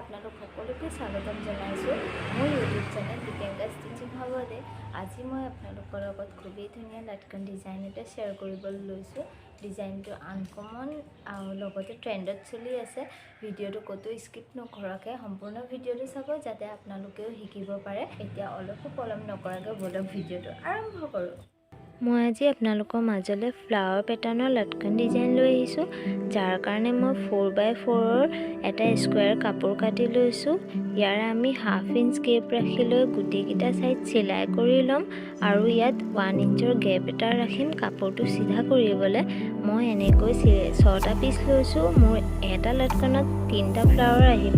আপোনালোক সকলোকে স্বাগতম জনাইছোঁ মোৰ ইউটিউব চেনেল দীপেংকা ষ্টিচিং হাবতে। আজি মই আপোনালোকৰ লগত খুবেই ধুনীয়া লাটকন ডিজাইন এটা শ্বেয়াৰ কৰিবলৈ লৈছোঁ। ডিজাইনটো আনকমন আৰু লগতে ট্ৰেণ্ডত চলি আছে। ভিডিঅ'টো ক'তো স্কিপ নকৰাকৈ সম্পূৰ্ণ ভিডিঅ'টো চাব, যাতে আপোনালোকেও শিকিব পাৰে। এতিয়া অলপো পলম নকৰাকৈ ব'লক ভিডিঅ'টো আৰম্ভ কৰোঁ। মই আজি আপোনালোকৰ মাজলৈ ফ্লাৱাৰ পেটাৰ্ণৰ লটকন ডিজাইন লৈ আহিছোঁ, যাৰ কাৰণে মই 4x4ৰ এটা স্কুৱেৰ কাপোৰ কাটি লৈছোঁ। ইয়াৰে আমি হাফ ইঞ্চ গেপ ৰাখি লৈ গোটেইকেইটা ছাইড চিলাই কৰি ল'ম আৰু ইয়াত 1 ইঞ্চৰ গেপ এটা ৰাখিম কাপোৰটো চিধা কৰিবলৈ। মই এনেকৈ 6টা পিচ লৈছোঁ। মোৰ এটা লটকনত 3টা ফ্লাৱাৰ আহিব,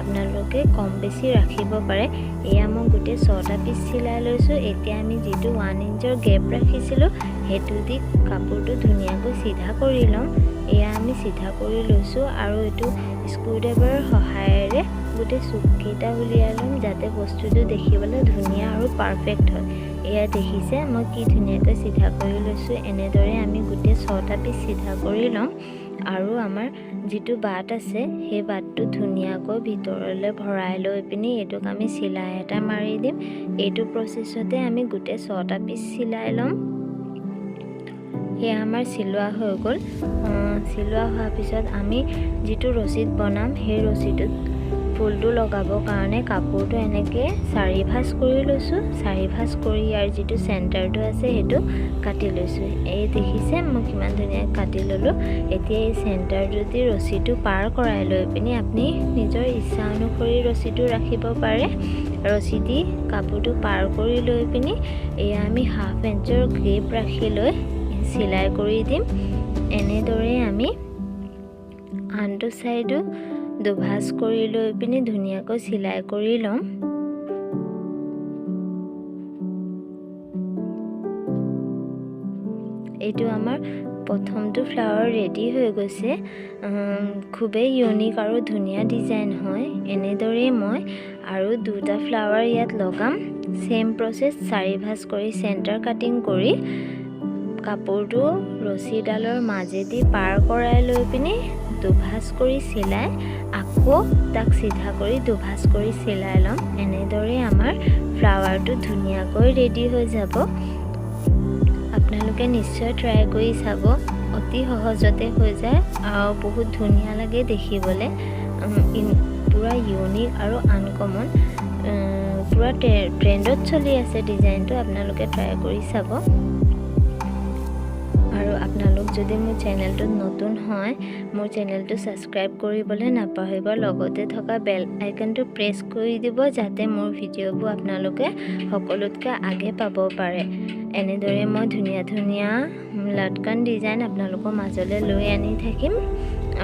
আপোনালোকে কম বেছি ৰাখিব পাৰে। এয়া মই গোটেই 6টা পিচ চিলাই লৈছোঁ। এতিয়া আমি যিটো 1 ইঞ্চৰ গেপ ৰাখিছিলোঁ সেইটো দি কাপোৰটো ধুনীয়াকৈ চিধা কৰি ল'ম। এয়া আমি চিধা কৰি লৈছোঁ আৰু এইটো স্ক্ৰুড্ৰাইভাৰৰ সহায়েৰে গোটেই চুককেইটা উলিয়াই ল'ম, যাতে বস্তুটো দেখিবলৈ ধুনীয়া আৰু পাৰফেক্ট হয়। এয়া দেখিছে মই কি ধুনীয়াকৈ চিধা কৰি লৈছোঁ। এনেদৰে আমি গোটেই 6টা পিচ চিধা কৰি ল'ম আৰু আমাৰ যিটো বাট আছে সেই বাটটো ধুনীয়াকৈ ভিতৰলৈ ভৰাই লৈ পিনি এইটোক আমি চিলাই এটা মাৰি দিম। এইটো প্ৰচেছতে আমি গোটেই 6টা পিচ চিলাই ল'ম। সেয়া আমাৰ চিলোৱা হৈ গ'ল। চিলোৱা হোৱাৰ পিছত আমি যিটো ৰচিদ বনাম সেই ৰচিদটোত ফুলটো লগাবৰ কাৰণে কাপোৰটো এনেকৈ 4 ভাঁজ কৰি লৈছোঁ। 4 ভাঁজ কৰি ইয়াৰ যিটো চেণ্টাৰটো আছে সেইটো কাটি লৈছোঁ। এই দেখিছে মই কিমান ধুনীয়াকৈ কাটি ল'লোঁ। এতিয়া এই চেণ্টাৰটো দি ৰছীটো পাৰ কৰাই লৈ পিনি আপুনি নিজৰ ইচ্ছা অনুসৰি ৰছীটো ৰাখিব পাৰে। ৰছী দি কাপোৰটো পাৰ কৰি লৈ পিনি এয়া আমি হাফ ইঞ্চৰ গেপ ৰাখি লৈ চিলাই কৰি দিম। এনেদৰে আমি আনটো ছাইডো দুভাঁজ কৰি লৈ পিনি ধুনীয়াকৈ চিলাই কৰি ল'ম। এইটো আমাৰ প্ৰথমটো ফ্লাৱাৰ ৰেডি হৈ গৈছে। খুবেই ইউনিক আৰু ধুনীয়া ডিজাইন হয়। এনেদৰেই মই আৰু 2টা ফ্লাৱাৰ ইয়াত লগাম। ছেইম প্ৰচেছ, 4 ভাঁজ কৰি চেণ্টাৰ কাটিং কৰি কাপোৰটো ৰছীডালৰ মাজেদি পাৰ কৰাই লৈ পিনি দুভাঁজ কৰি চিলাই আকৌ তাক চিধা কৰি দুভাঁজ কৰি চিলাই ল'ম। এনেদৰে আমাৰ ফ্লাৱাৰটো ধুনীয়াকৈ ৰেডি হৈ যাব। আপোনালোকে নিশ্চয় ট্ৰাই কৰি চাব, অতি সহজতে হৈ যায় আৰু বহুত ধুনীয়া লাগে দেখিবলৈ। পূৰা ইউনিক আৰু আনকমন, পূৰা ট্ৰেণ্ডত চলি আছে ডিজাইনটো, আপোনালোকে ট্ৰাই কৰি চাব। আৰু আপোনালোক যদি মোৰ চেনেলটোত নতুন হয়, মোৰ চেনেলটো ছাবস্ক্ৰাইব কৰিবলৈ নাপাহৰিব। লগতে থকা বেল আইকনটো প্ৰেছ কৰি দিব, যাতে মোৰ ভিডিঅ'বোৰ আপোনালোকে সকলোতকৈ আগে পাব পাৰে। এনেদৰে মই ধুনীয়া ধুনীয়া লটকন ডিজাইন আপোনালোকৰ মাজলৈ লৈ আনি থাকিম।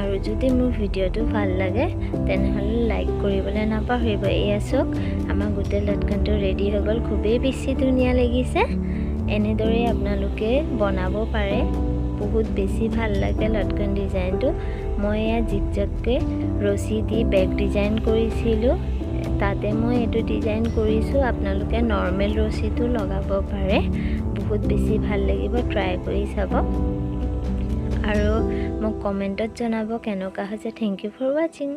আৰু যদি মোৰ ভিডিঅ'টো ভাল লাগে তেনেহ'লে লাইক কৰিবলৈ নাপাহৰিব। এয়া চাওক আমাৰ গোটেই লটকনটো ৰেডি হৈ গ'ল। খুবেই বেছি ধুনীয়া লাগিছে। এনেদৰেই আপোনালোকে বনাব পাৰে, বহুত বেছি ভাল লাগে লটকন ডিজাইনটো। মই ইয়াত জিগজাগকৈ ৰছী দি বেক ডিজাইন কৰিছিলোঁ, তাতে মই এইটো ডিজাইন কৰিছোঁ। আপোনালোকে নৰ্মেল ৰছীটো লগাব পাৰে, বহুত বেছি ভাল লাগিব, ট্ৰাই কৰি চাব আৰু মোক কমেণ্টত জনাব কেনেকুৱা হৈছে। Thank you for ৱাচিং।